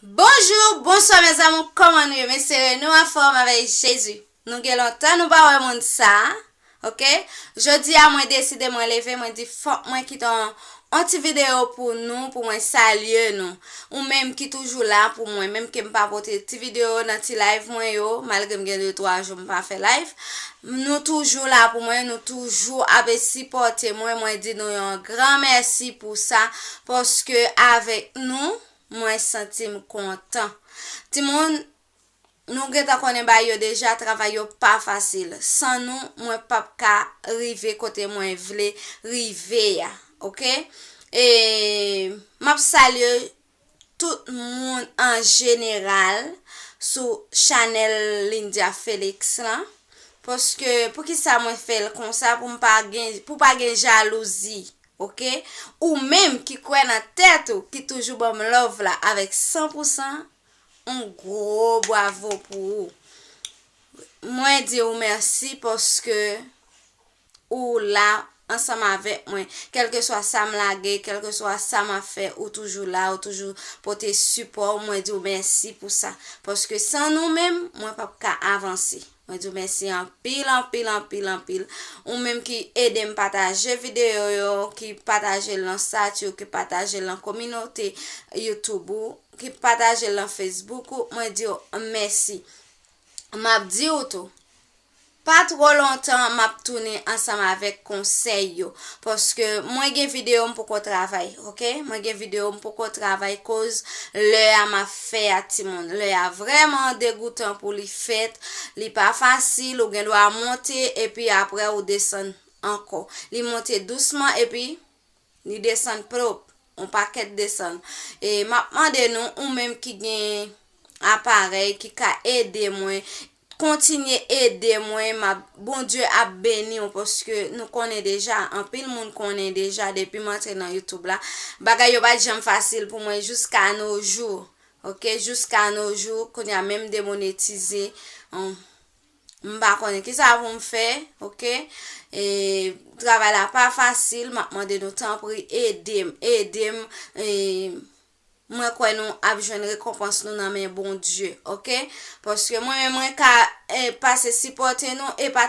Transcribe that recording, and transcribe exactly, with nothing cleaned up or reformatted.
Bonjou, bonswa mes amours, kòman nou ye? M espere nou anfòm avèk Jezi. Nou gen lontan nou pa wè moun sa, ok? Jodi a mwen deside, mwen leve, mwen di fòk mwen kite yon, yon ti videyo pou nou, pou mwen salye nou. Ou menm ki toujou la pou mwen, menm ke m pa pote ti videyo nan ti live mwen yo, malgre m gen de twa jou m pa fè live. Nou toujou la pou mwen, nou toujou ap sipòte mwen, mwen di nou yon gran mèsi pou sa, paske avèk nou, mwen santi m kontan. Timoun, nou gentan konnen bagay yo deja, travay yo pa fasil. San nou, mwen p ap ka rive kote mwen vle rive a, ok? E m ap salye tout moun an jeneral sou chanèl Lindia Felix lan. Paske, poukisa mwen fè l konsa? Pou m pa gen, pou pa gen jalouzi, ok? Ou menm ki kwè nan tèt ou, ki toujou ban m love la avèk san pou san, yon gwo bwavo pou ou. Mwen di w mèsi paske ou la ansanm avèk mwen. Kèlkeswa sa m lage, kèlkeswa sa m ap fè, ou toujou la, ou toujou pote sipò. Mwen di w mèsi pou sa. Paske san nou menm, mwen p ap ka avanse. Mwen di w mèsi anpil, anpil, anpil, anpil. Ou menm ki ede m pataje videyo yo, ki pataje l nan stati w, ki pataje l nan kominote YouTube ou, ki pataje l nan Facebook ou, mwen di w mèsi. M ap di w tou, pa twò lontan m ap tounen ansanm avèk konsèy yo, paske mwen gen videyo m poko travay, ok? Mwen gen videyo m poko travay koz lè a m ap fè a, timoun. Lè a vrèman degoutan pou li fèt, li pa fasil, ou gen dwa monte epi apre ou desann ankò. Li monte dousman epi li desann pwòp, yon pakèt desann. E m ap mande nou, ou menm ki gen aparèy, ki ka ede mwen, kontinye ede mwen, m ap, Bondye ap beni w, paske nou konnen deja, anpil moun konnen deja, depi m antre nan YouTube la, bagay yo pa t janm fasil pou mwen jiska no jou, ok, jiska no jou, kounye a menm demonetize, um, m pa konnen kisa pou m fè, ok? E, travay la pa fasil, m ap mande nou tanpri, ede m, ede m, e, mwen kwè nou ap jwenn rekonpans nou nan men Bondye, ok? Paske mwen menm mwen ka, e, pase sipòte nou, e pa